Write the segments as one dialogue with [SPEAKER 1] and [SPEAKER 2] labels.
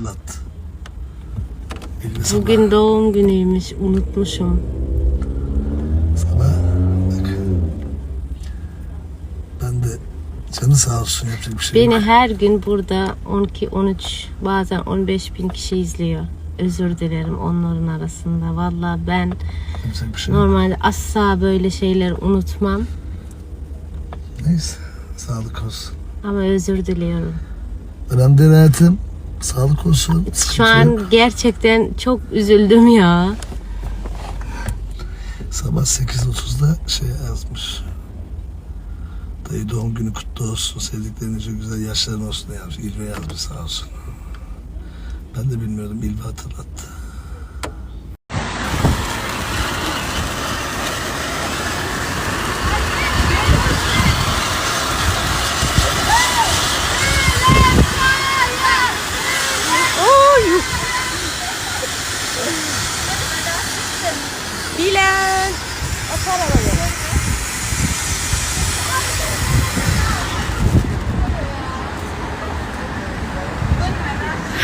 [SPEAKER 1] hatırlattı. İlve sana.
[SPEAKER 2] Bugün doğum günüymüş unutmuşum.
[SPEAKER 1] Sana bak. Ben de canı sağ olsun yapacak bir şey
[SPEAKER 2] Beni
[SPEAKER 1] yok.
[SPEAKER 2] her gün burada 12, 13 bazen 15 bin kişi izliyor. Özür dilerim onların arasında. Vallahi ben
[SPEAKER 1] Yapacak bir şey yok.
[SPEAKER 2] normalde asla böyle şeyleri unutmam.
[SPEAKER 1] Neyse. Sağlık olsun.
[SPEAKER 2] Ama özür diliyorum.
[SPEAKER 1] Önemli değil hayatım. Sağlık olsun.
[SPEAKER 2] Şu
[SPEAKER 1] Sıkıntı
[SPEAKER 2] an
[SPEAKER 1] yok.
[SPEAKER 2] gerçekten çok üzüldüm ya.
[SPEAKER 1] Sabah 8.30'da şey yazmış. Dayı doğum günü kutlu olsun. Sevdiklerin çok güzel yaşların olsun yazmış. İlve yazmış sağ olsun. Ben de bilmiyordum. İlve hatırlattı.
[SPEAKER 2] Bilal. O tarafa gel.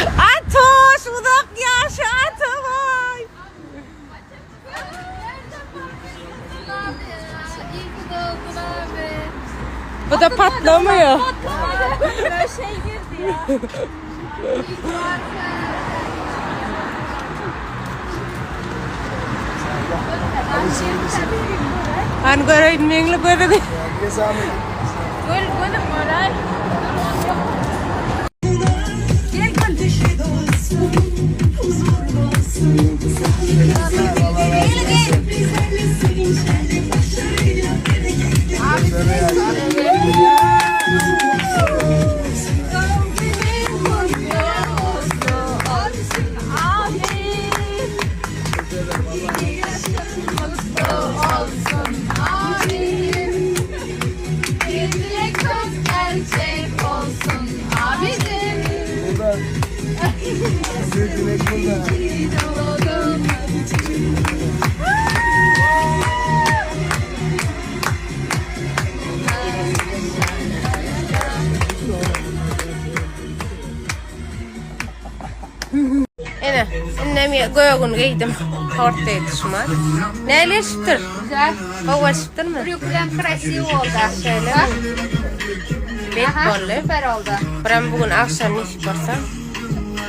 [SPEAKER 2] Atoş uzak yaşa Atomay.
[SPEAKER 3] İyi ki doğdun abi.
[SPEAKER 2] Bu da patlamıyor.
[SPEAKER 3] Böyle şey girdi ya.
[SPEAKER 2] Ben göreyim mengli göreyim.
[SPEAKER 3] Gül gülüm moral. Bir dilek söz gerçek olsun abicim.
[SPEAKER 1] Burada. Büyük dilek burada.
[SPEAKER 3] Doğdun.
[SPEAKER 2] Ene, innem göğün giydim. Tort yetişmez. Neyleştir?
[SPEAKER 3] Güzel.
[SPEAKER 2] Kovaştır mı?
[SPEAKER 3] Brüklem krasiv oldu.
[SPEAKER 2] Şöyle
[SPEAKER 3] Bak.
[SPEAKER 2] mi?
[SPEAKER 3] Aha,
[SPEAKER 2] Bet bolly.
[SPEAKER 3] süper oldu.
[SPEAKER 2] Biram bugün akşam iş borsam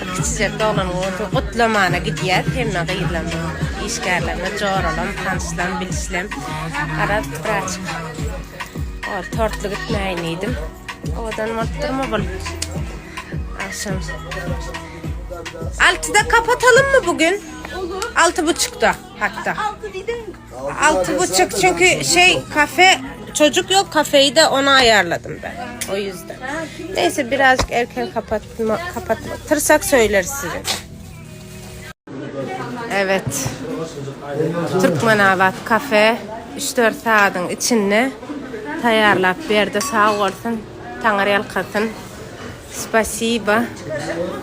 [SPEAKER 2] bir kiçijek doglan oldu. Gutlamana gidýär, hemme gyzlam, işgärlerine joralam, tanışlam, bilişlem. Garaz birazcık. Ol tortly gitmäýin diýdim. Owadan bolup durma bul. Akşam. Altıda kapatalım mı bugün?
[SPEAKER 3] Olur.
[SPEAKER 2] 6.30'da hatta.
[SPEAKER 3] Altı dedim.
[SPEAKER 2] 6.30 çünkü şey kafe çocuk yok kafeyi de ona ayarladım ben. O yüzden. Neyse birazcık erken kapatma kapatma. Tırsak söyleriz size. Evet. Türkmenabat kafe 3-4 saatin içinde tayarlap berdi. Sağ olsun. Taňyr ýalkasyn. Spasiba.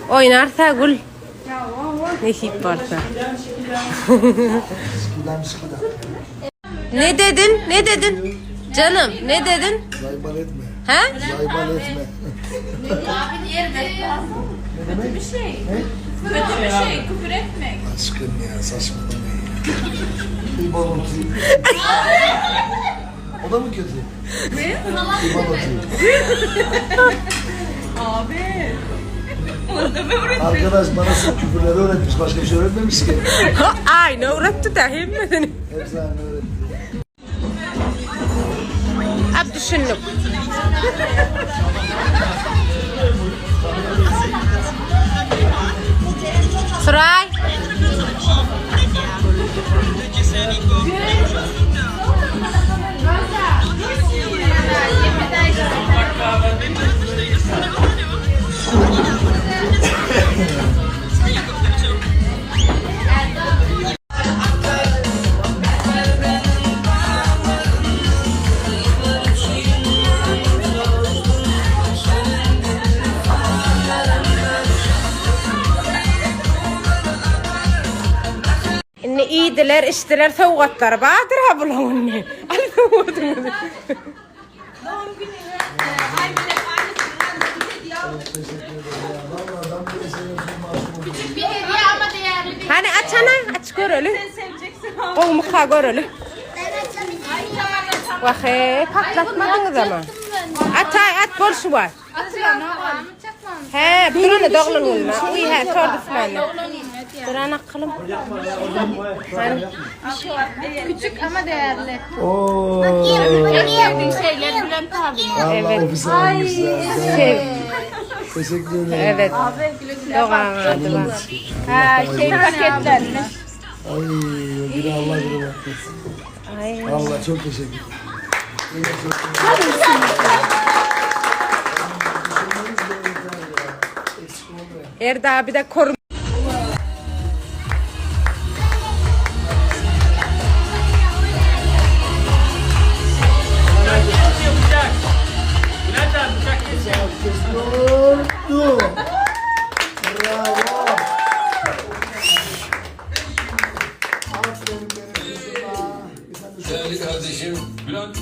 [SPEAKER 2] Oýnarsa gül. Nesip bolsa.
[SPEAKER 1] Skidam skidam.
[SPEAKER 2] Ne dedin? Ne dedin? Canım ne dedin?
[SPEAKER 1] Zaybal etme.
[SPEAKER 2] Ha?
[SPEAKER 1] Zaybal etme.
[SPEAKER 4] Kötü bir şey. Kötü bir şey, küfür etmek.
[SPEAKER 1] Aşkım ya saçmalama ya. İban atayım. O da mı kötü? Ne? İban atayım.
[SPEAKER 4] Abi.
[SPEAKER 1] Arkadaş bana sırf küfürleri öğretmiş. Başka bir şey öğretmemiş ki.
[SPEAKER 2] Aynı öğretti de hepsini.
[SPEAKER 1] Hepsi aynı öğretti.
[SPEAKER 2] Ab düşündük. Suray. Inni iýdiler, içdiler, sowgatlar bardyr ha bulaň inni. Al sowgatyňyzy.
[SPEAKER 4] Doğum gününe e, Aymelek ailesinden de bir hediye aldık.
[SPEAKER 1] Teşekkür ederim ya. Vallahi ben böyle şeyler sunmam.
[SPEAKER 2] Aç göreli. Gowumyka göreli. Wahe, patlatmadyňyz ama. Atay at bolşy bar. He, durana doglan gününe. Uý he, tort üflände. Duran akylym. Hani
[SPEAKER 3] Küçük ama değerli.
[SPEAKER 1] Oo.
[SPEAKER 4] Şeyler Bülent abi.
[SPEAKER 1] Allah
[SPEAKER 2] Evet.
[SPEAKER 1] ofise almışlar.
[SPEAKER 2] Şey,
[SPEAKER 1] Teşekkür ederim.
[SPEAKER 2] evet. Dogan adı var.
[SPEAKER 4] Ha şey paketlenmiş.
[SPEAKER 1] Ay o günü Allah günü bakmasın.
[SPEAKER 2] Ay.
[SPEAKER 1] Allah çok teşekkür ederim. Çok teşekkür ederim.
[SPEAKER 2] Erdi abi de korum.
[SPEAKER 1] Durdu. Bravo. Aferin benim kızıma. Bir tane de
[SPEAKER 5] Değerli kardeşim Bülent.